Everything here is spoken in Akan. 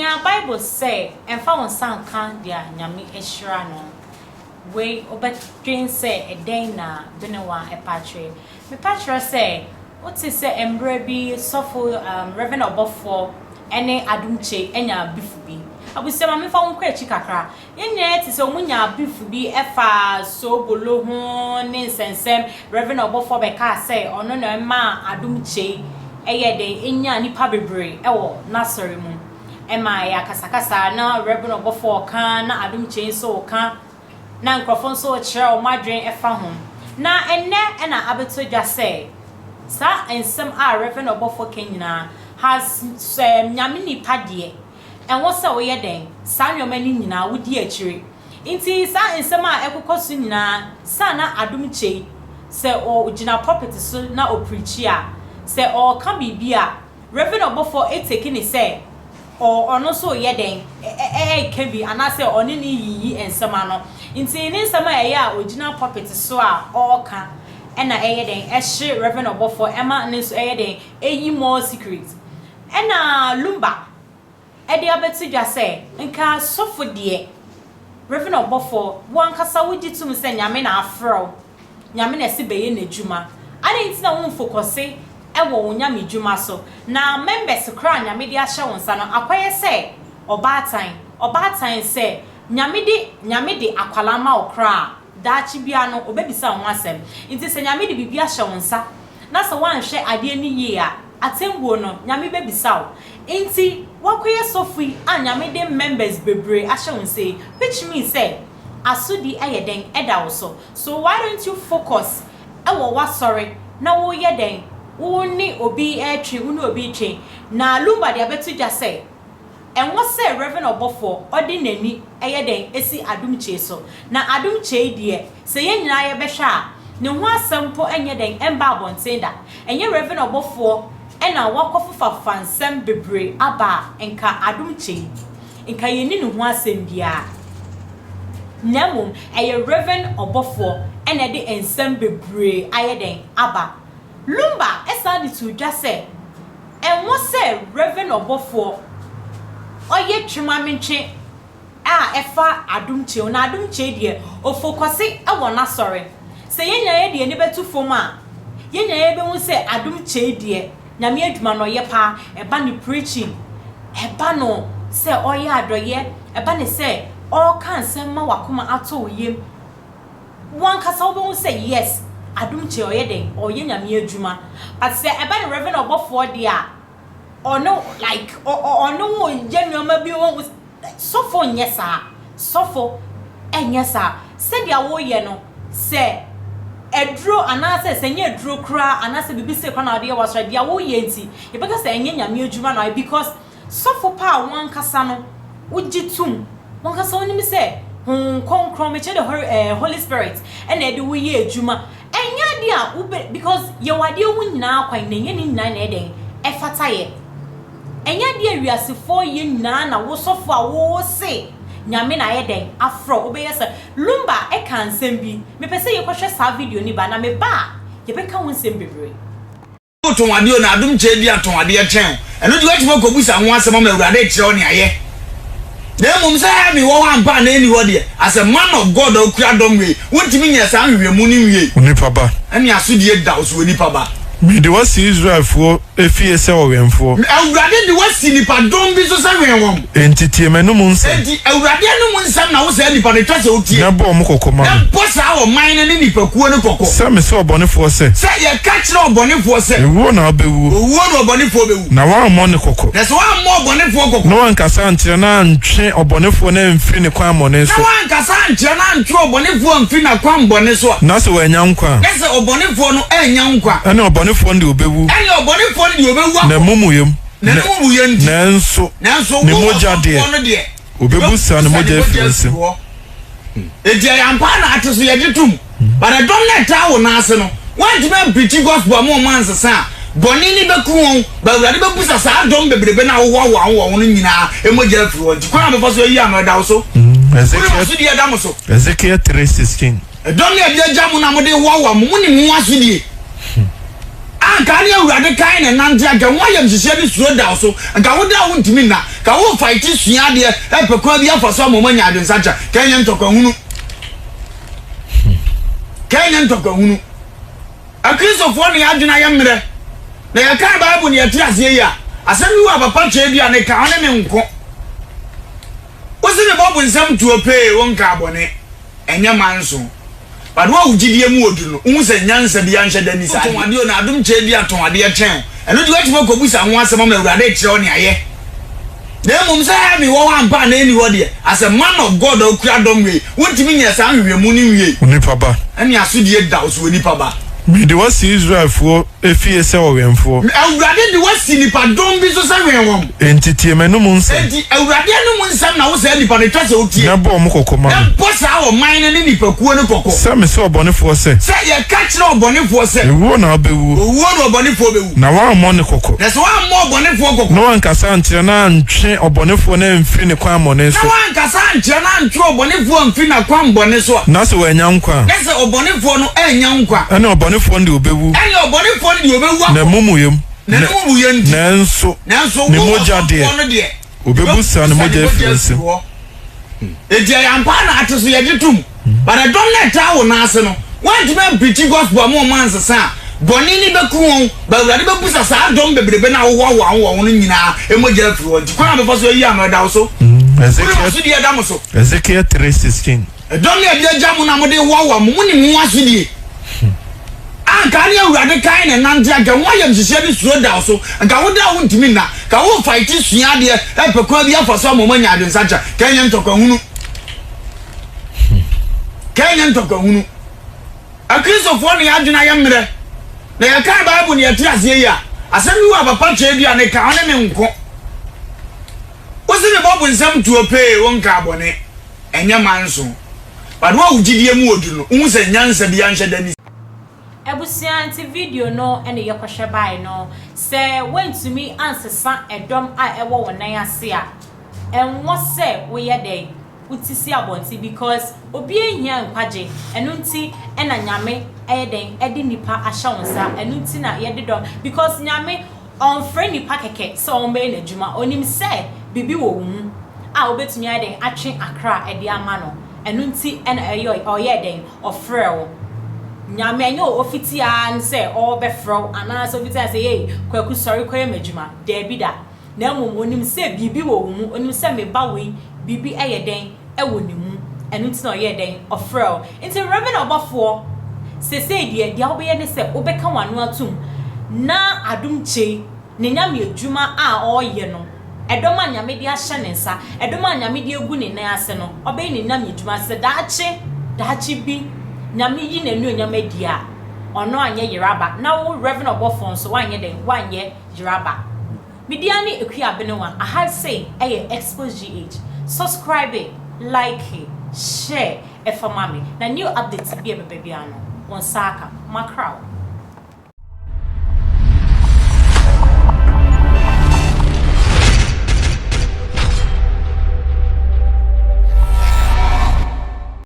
Abusua, Bible sɛ, Mfa wo nsa nka deɛ Nyame ahyira no. Wei wobɛdwen sɛ ɛdɛn na Benewa ɛpa akyerɛ? Mepa kyerɛ sɛ, wote sɛ mmerɛ bi sɔfo um, Reverend Ɔbɔfoɔ ɛne Adom Kyei anya beef bi. Abusua ma memfa wo nkɔ akyi kakra. Yɛn nyinaa te sɛ wɔn nyaa beef bi ɛfa soobolo ho ne nsɛnsɛm. Reverend Ɔbɔfoɔ bɛkaa sɛ ɔno na ɛmaa Adom Kyei ɛyɛɛ dɛn ɛnyaa nnipa bebree ɛwɔ n'asɔre mu. Ɛma ɛyɛ akasakasa na Reverend Ɔbɔfoɔ ɔka na Adom Kyei nso ɔka na nkurɔfoɔ nso rekyerɛ wɔn adwene ɛfa ho. Na ɛnnɛ ɛna abɛtɔ dwa sɛ saa nsɛm a Reverend Ɔbɔfoɔ ka nyinaa has sɛ Nyame nipa deɛ ɛwɔ sɛ woyɛ dɛn saa nneɛma no nyinaa wodi akyire. Nti saa nsɛm a ɛkokɔ so nyinaa saa na Adom Kyei sɛ ɔgyina pulpit so na ɔpreachi a, sɛ ɔreka biribi a, Reverend Ɔbɔfoɔ etake ne sɛ ɔno nso reyɛ dɛn ɛreka bi anaasɛ ɔne ne yiyi nsɛm ano. Nti ne nsɛm a ɛyɛ a ɔgyina pulpit so a ɔreka ɛna ɛyɛ dɛn ɛhye Reverend Ɔbɔfoɔ ɛma ne nso ɛyɛ dɛn ɛyi more secret. Ɛna Lumba ɛde abɛto dwa sɛ nka sɔfo deɛ, Reverend Ɔbɔfoɔ, wo ankasa wogye tom sɛ Nyame na afrɛ wo, Nyame na ɛse bɛyɛ n'adwuma. Adɛn nti na womfocuse ɛwɔ wo Nyame dwuma so na members koraa Nyame de ahyɛ wo nsa no akɔyɛ sɛ ɔbaatan ɔbaatan sɛ Nyame de akwalaa ma wo koraa daakye bia no obɛbisa wo ho asɛm. Nti sɛ Nyame de biribi ahyɛ wo nsa na sɛ woanhwɛ adeɛ no yie a, atembuo no Nyame bɛbisa wo. Nti wakɔyɛ sɔfo yi a Nyame de members bebree ahyɛ wo nsa yi, which means sɛ asodi ɛyɛ dɛn ɛda wo so. So why don't you focus ɛwɔ w'asɔre na woyɛ dɛn wo ne obi ɛtwe wo ne obi twe? Na Lumba de abɛto dwa sɛ ɛnwɔ sɛ Reverend Ɔbɔfoɔ ɔde n'ani ɛyɛ dɛn esi Adom Kyei so. Na Adom Kyei deɛ, sɛ yɛn nyinaa yɛbɛhwɛ a, ne ho asɛm mpo ɛnyɛ dɛn ɛmba abɔnten da. Ɛnyɛ Reverend Ɔbɔfoɔ ɛna wakɔfofafa nsɛm bebree aba a, nka Adom Kyei nka yɛnni ne ho asɛm biara. Na mmom ɛyɛ Reverend Ɔbɔfoɔ ɛna ɛde nsɛm bebree ayɛ dɛn aba. Lumba ɛsan de to dwa sɛ ɛnwɔ sɛ Reverend Ɔbɔfoɔ ɔyɛ twemamentwe a ɛfa Adom Kyei. Na Adom Kyei deɛ, ɔfocuse ɛwɔ n'asɔre. Sɛ yɛn nyinaa yɛde yɛn ani bɛto fam a, yɛn nyinaa yɛbɛhu sɛ Adom Kyei deɛ, Nyame adwuma no ɔyɛ paa. Ɛba ne preaching, ɛba no sɛ ɔyɛ adɔyɛ, ɛba ne sɛ ɔreka nsɛm ma wakoma atɔ wo yam, wankasa wobɛhu sɛ yes, Adom Kyei ɔyɛ dɛn ɔyɛ Nyame adwuma. But sɛ ɛba ne Reverend Ɔbɔfoɔ deɛ a, ɔno like ɔno wo yɛ nneɛma bi wɔn sɔfo nyɛ saa, sɔfo ɛnyɛ saa. Sɛdeɛ woyɛ no sɛ aduro anaasɛ sɛ nyɛ aduro koraa anaasɛ biribi sɛ koraa na ɔde yɛ w'asɔre deɛ woyɛ nti yɛbɛka sɛ ɛnyɛ Nyame adwuma na ɔyɛ, because sɔfo pa a wankasa no wogye tom, wankasa wonim sɛ Honhom Kronkron, mekyerɛ the Holy Spirit, ɛna ɛde woyɛ adwuma. Ɛnyɛ adeɛ a wobɛ because yɛwɔ adeɛ ho nyinaa kwan na ɛnyɛ ne nyinaa na ɛdɛn ɛfata yɛ. Ɛnyɛ adeɛ a wiasefoɔ yɛ nyinaa na wo sɔfo a wo se Nyame na ayɛ dɛn afrɛ wobɛyɛ. Sɛ Lumba ɛka nsɛm bi, mepɛ sɛ yɛkɔhwɛ saa video ni ba na meba a yɛbɛka ho nsɛm bebree. Tɔn adeɛ o, na Adom Kyei bi atɔn adeɛ kyɛn o, ɛno deɛ watumi akɔbusa ho asɛm ama Awurade kyerɛ wo nea yɛ. Na mmom sɛ ɛmi wɔ hɔ ampa anaa ɛni hɔ deɛ, as a man of God a okura dɔm wei, wontumi nyɛ saa nhwehwɛmu no nwie. Onipa ba. Ɛne asodie da wo so, onipa ba. Mede wo asi Israelfoɔ efie sɛ ɔwɛmfoɔ. Awurade de wo asi nnipadɔm bi so sɛ wɛn wɔn. Enti tie m'anom nsɛm. Enti Awurade anom nsɛm na wo saa nnipa no etwa sɛ wotie. Na bɔ wɔn kɔkɔ ma me. Na bɔ saa ɔman no ne nnipakuo no kɔkɔ. Sɛ mese ɔbɔnefoɔ sɛ. Sɛ yɛka kyerɛ ɔbɔnefoɔ sɛ. Owuo na wobɛwuo. Owuo na ɔbɔnefoɔ bɛwu. Na woammɔ no kɔkɔ. Na sɛ woammɔ ɔbɔnefoɔ kɔkɔ. Na woankasa ankyerɛ no antwe ɔbɔnefoɔ no amfiri ne kwammɔne so. Na woankasa ankyerɛ no antwe ɔbɔnefoɔ amfiri n'akwammɔne so a. Na sɛ wannya nkwa a. Na sɛ ɔbɔnefoɔ no annya nkwa. Ɛne ɔbɔnefoɔ no deɛ ɔbɛwu. Ɛne ɔbɔnefoɔ no deɛ ɔbɛwu akɔ. N'amumuyɛ mu. N'amumuyɛ nti. Nanso Nanso ne wo mogya deɛ, ɔsɔfoɔ no deɛ, ɔbɛbusa ne mogya afiri wo nsam. hɔ. Enti ɛyɛ ampa na ate so yɛgye tom. But ɛdɔm no ɛtaa wo nan ase no, woantumi ampreachi gospel ama wɔn ansesa a, bɔne no bɛku wɔn. But Awurade bɛbusa saa dɔm bebrebe no a wohoahoa wo ho wɔ ho no nyinaa mogya afiri hɔ. Nti kwan a bɛfa so ayi ano ɛda wo so. Wonim Ezekiel asodie ɛda mo so. Ezekiel 3:16. Ɛdɔm no a ɛde agya mo na mode hoahoa mo, monim ho asodie. A Anka ne Awurade kan na ɛnante anka ho ayamhyehyeɛ ne suro da wo so, anka wo da a wontumi nna, ka wo fight sua adeɛ ɛpɛ kwan bi afa so ama wɔn anya adwensakyera, ka ɛnyɛ ntɔkwa hunu. Ka ɛnyɛ ntɔkwa hunu. Akristofoɔ ne yɛn adwene ayɛ mmerɛ, na yɛkan Bible ne yɛte aseɛ yi a, asɛm bi wɔ a papa kyerɛ bi a ne ka ɔne me nko. Wo se mebɔ bonsam tuo pee wo nkaa bɔne, ɛnyɛ manso. But wo a wo gyidie mu odu no, wohu sɛ nyansa biara nhyɛ da nni saa adeɛ. Wotɔn adeɛ o, na adom kyɛɛ bi atɔn adeɛ kyɛn wo. Ɛno deɛ woatumi akɔbusa ho asɛm ama Awurade rekyerɛ wo nea yɛ. Na mmom sɛ heaven wɔ hɔ ampa anaa ɛnni hɔ deɛ, as a man of God a wokura dɔm wei, wontumi nyɛɛ saa nhwehwɛmu no nwiei. Onipa ba. Ɛne asodie da wo so, onipa ba. Mede wo asi Israelfoɔ efie sɛ ɔwɛmfoɔ. Awurade de wo asi nnipadɔm bi so sɛ wɛn wɔn. Enti tie m'anom nsɛm. Enti Awurade anom nsɛm na wo saa nnipa no, ɛtwa sɛ wotie. Na bɔ wɔn kɔkɔ ma me. Na bɔ saa ɔman no ne nnipakuo no kɔkɔ. Sɛ mese ɔbɔnefoɔ sɛ. Sɛ yɛka kyerɛ ɔbɔnefoɔ sɛ. Owuo na ɔbɛwuo. Owuo na ɔbɔnefoɔ bɛwu. Na woammɔ no kɔkɔ. Na sɛ woammɔ ɔbɔnefoɔ kɔkɔ. Na woankasa ankyerɛ no antwe ɔbɔnefoɔ no amfiri ne kwammɔne so. Na woankasa ankyerɛ no antwe ɔbɔnefoɔ amfiri n'akwammɔne so a. Na sɛ wannya nkwa a. Na sɛ ɔbɔnefoɔ no annya nkwa a. Ɛnneɛ ɔbɔnefoɔ no deɛ ɔbɛwu. Ɛnneɛ ɔbɔnefoɔ no deɛ ɔbɛwu akɔ. N'amumuyɛ mu. N'amumuyɛ nti. Nanso Nanso ne wo mogya deɛ. ɔsɔfoɔ no deɛ. Ɔbɛbu ne mogya afiri wo nsam. hɔ. Enti ɛyɛ ampa na ate so yɛgye tom. But ɛdɔm no a ɛtaa wo nan ase no, woantumi ampreachi gospel amma wɔn ansesa a, bɔne no bɛku wɔn. But Awurade bɛbusa saa dɔm bebrebe no a wohoahoa ho wɔ ho no nyinaa mogya afiri hɔ. Nti kwan a wobɛfa so ayi ano ɛda wo so. Wonim asodie a ɛda mo so. Ezekiel 3:16. Ɛdɔm no a ɛde agya mo na mode hoahoa mo, monim ho asodie. Anka ne Awurade kan na ɛnante, anka ho ayamhyehyeɛ ne suro da wo so, anka wo da a wontumi nna, ka wo fight sua adeɛ ɛpɛ kwan bi afa so ama wɔn anya adwensakyera, ka ɛnyɛ ntɔkwa hunu. Ka ɛnyɛ ntɔkwa hunu. Akristofoɔ ne yɛn adwene ayɛ mmerɛ, na yɛkan Bible ne yɛte aseɛ yi a, asɛm bi wɔ a papa kyerɛ bi a ne ka ɔne me nko. Wo se mebɔ bonsam tuo pee, wo nkaa bɔne. Ɛnyɛ manso. But wo a wo gyidie mu odu no, wohu sɛ nyansa biara nhyɛ da nni. Abusua nti video no na yɛkɔhwɛ bae no, sɛ woantumi ansesa ɛdɔm a ɛwɔ wo nan ase a, ɛnwɔ sɛ woyɛ dɛn? Wote si abɔnten because obiara hia nkwagye, ɛno nti na Nyame ɛyɛ dɛn? Ɛde nnipa ahyɛ wo nsa, ɛno nti na yɛde dɔm because Nyame Ɔmfrɛ nnipa kɛkɛ sɛ wɔmmɛyɛ n'adwuma. Ɔnim sɛ biribi wɔ wo mu a wobɛtumi ayɛ dɛn atwe akra de ama no. Ɛno nti na ɛyɛ ɔyɛɛ dɛn? Ɔfrɛɛ wo. Nyame, ɛnyɛ ɔfiti ara ne sɛ ɔrebɛfrɛ wo anaasɛ ɔfiti ara sɛ ei Kwaku sɔre kɔyɛ m'adwuma. Daabi da. Na mmom ɔnim sɛ biribi wɔ wo mu. Ɔnim sɛ me ba wei biribi yɛ dɛn? Wɔ ne mu. Ɛno nti na ɔyɛɛ dɛn? Ɔfrɛɛ wo. Nti Rev. Ɔbɔfoɔ, sesei deɛ, deɛ wobɛyɛ ne sɛ wobɛka w'ano atom na Adom Kyei, ne Nyame adwuma a ɔreyɛ no, ɛdɔm a Nyame de ahyɛ ne nsa, ɛdɔm a Nyame de agu ne nan ase no, ɔbɛyɛ ne Nyame adwuma sɛ daakye, daakye bi, Nyame yi n'anuonyam adi a, ɔno anyɛ yeraba, na wo Rev. Ɔbɔfoɔ nso, woanyɛ dɛn? Woanyɛ yeraba. Me din ara ne Akua Abenewa, aha sei ɛyɛ Expose GH, subscribe, like, share ɛfa ma me, na new update bi a ɛbɛba biara no, wo nsa aka. Makra wo.